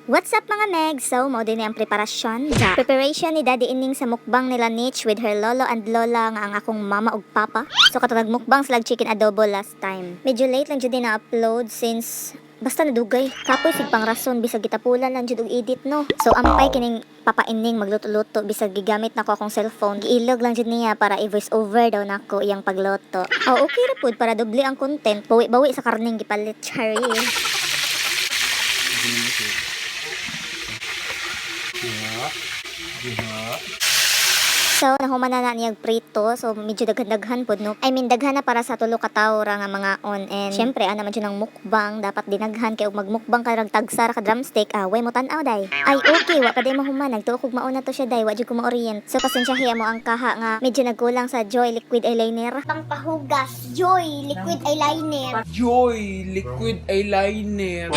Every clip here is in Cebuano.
What's up, mga Meg? So, mao din ang preparasyon. Da. Preparation ni Daddy Ining sa mukbang nila Nitch with her lolo and lola nga ang akong mama ug papa. So, katong nagmukbang sila chicken adobo last time. Medyo late lang jud din na-upload since basta nadugay. Kapoy sig pang rason bisag gitapulan lang jud og edit, no. So ampay kining Papa Ining magluto-luto bisag gigamit nako akong cellphone. Giilog lang jud niya para i-voice over daw nako iyang pagluto. Oh, okay ra pud para doble ang content. Bawi-bawi sa karning gipalit. Chari. Diha. Diha. So, nahuman na na niya prito. So, medyo daghan-daghan pod, no? I mean, daghan na para sa tulo ka tawo ra nga mga on. And, syempre, ana man jud ang mukbang. Dapat dinaghan. Kay ug magmukbang ka rag tagsa ra ka drumstick, ah, way mo tan-aw, day. Ay, okay. Wa pa day mahuman. Nagtuo kog mauna to siya, day. Wa jud ko ma-orient. So, pasensyahi mo ang kaha nga medyo nagkulang sa Joy Liquid Eyeliner. Pangpahugas, Joy Liquid Eyeliner. Joy Liquid Eyeliner.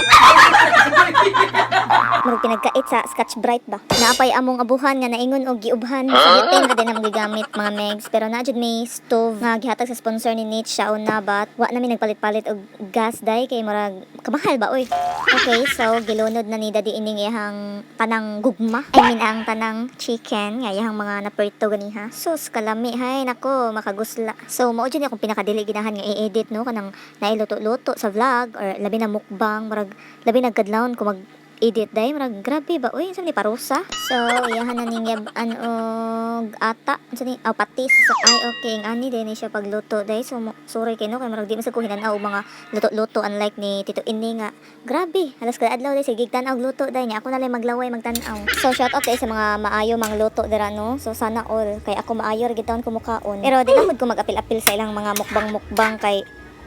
Murag pinagkait sa Scotch Brite ba. Naapay among abuhan nga naingon og giubhan. Sa butane ra din among gigamit, mga megs, pero na jud may stove nga gihatag sa sponsor ni Nitch sa una, but wa na mi nagpalit-palit og gas day kay murag kamahal ba oy. Okay, so gilunod na ni Daddy Ining iyang tanang gugma. I mean, ang tanang chicken nga iyang mga naprito ganiha. Sus, kalami hay nako, makagusla. So mao jud ni akong pinakadili ginahan nga i-edit, no, kanang nailuto-luto sa vlog or labi na mukbang, murag labi nagkadlawon ko mag edit day, murag grabe ba uy, unsa ni parusa. So iyahan na ning yab-an og ata, unsa ni, aw, patis. So, ay, okay, ang ani din ni siya pagluto day. So sorry kay no, kay murag di man sa ko hinan-aw og mga luto-luto, unlike ni Tito Ini nga grabe halos kada adlaw day sige tan-aw og luto day niya. Ako na lang maglaway magtan-aw. So shout out day sa mga maayo mang luto dira, no. So sana all, kay ako maayo ra gid taon ko mukaon, pero di lang mud ko mag-apil-apil sa ilang mga mukbang-mukbang kay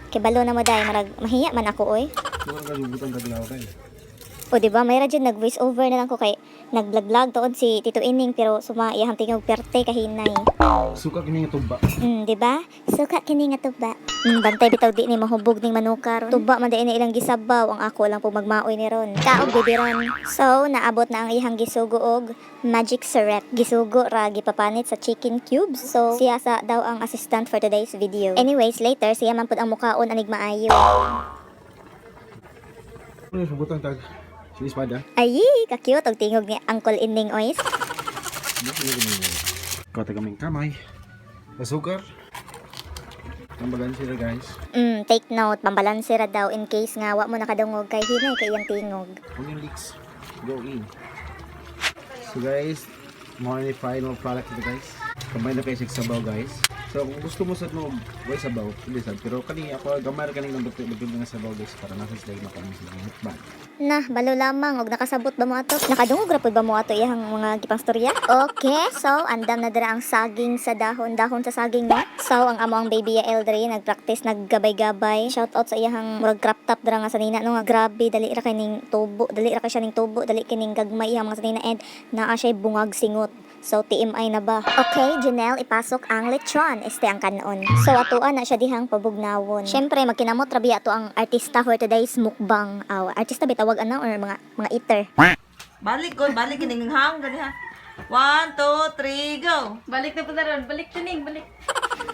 kibalo na mo day, murag mahiya man ako oy. Wala ka butang kadlaw kay. O di ba, may ra jud nag voice over na lang ko kay nag-vlog-vlog tuod si Tito Ining, pero suma iyang tingog perte kahinay. Suka kini nga tuba. Di ba? Suka kini nga tuba. Bantay bitaw di ni mahubog ning manuka ron. Tuba man di ni ilang gisabaw, ang ako lang po magmaoy ni ron. Kaog bibi ron. So, naabot na ang iyang gisugo og magic syrup. Gisugo ra gipapanit sa chicken cubes. So, siya sa daw ang assistant for today's video. Anyways, later siya man pud ang mukaon anig maayo. Ano sa butang tag? Sili espada. Ay, ka-cute og tingog ni Uncle Ining oys. Kota kaming kamay. Asukar. Tambagan sila, guys. Take note, pambalanse ra daw in case nga wa mo nakadungog kay hinay kay iyang tingog. Onion leeks. Go in. So guys, mao ni final product ito, guys. Combine na kayo sa sabaw, guys. So kung gusto mo sad mo way sabaw, pwede sad. Pero kani ako gamay ra kaning nambot nga sabaw, guys, para nasa sila makaon sila mukbang. Nah, balo lamang og nakasabot ba mo ato? Nakadungog ra pud ba mo ato iyang mga gipangstorya? Okay, so andam na dira ang saging sa dahon, dahon sa saging, no. So ang amo ang baby ya Eldre nagpractice naggabay-gabay. Shout out sa iyang murag crop top dira nga sanina, no, nga grabe dali ra kay ning tubo, dali ra kay siya ning tubo, dali kining gagmay iyang mga sanina and naa siya bungag singot. So, TMI na ba? Okay, Janelle, ipasok ang lechon. Este ang kanon. So, atuan na siya dihang pabugnawon. Syempre, magkinamot ra biya ato ang artista for today's mukbang. Aw, artista bitawag ana or mga eater. Balik ko, balik kining hang gani ha. One, two, three, go. Balik na po na ron. Balik tuning, balik.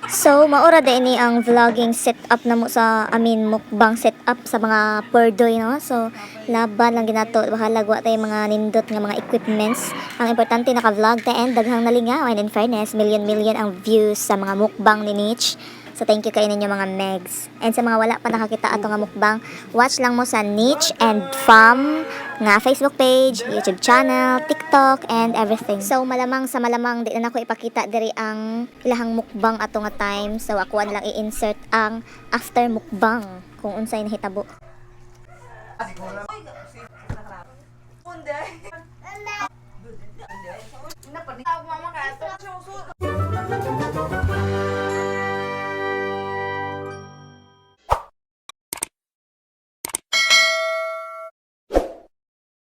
So, maura din ni ang vlogging setup na mo sa, I mean, mukbang setup sa mga perdoy, no? So, laban lang ginato. Bahala wa tayo mga nindot nga mga equipments. Ang importante, naka-vlog ta and daghang nalingaw. And in fairness, million-million ang views sa mga mukbang ni Nitch. So, thank you kayo ninyo, mga megs. And sa mga wala pa nakakita ato nga mukbang, watch lang mo sa Niche and Fam nga Facebook page, YouTube channel, TikTok, and everything. So, malamang sa malamang, di na nako ipakita diri ang ilahang mukbang ato nga time. So, ako na lang i-insert ang after mukbang kung unsay nahitabo. Unday. Mama ka.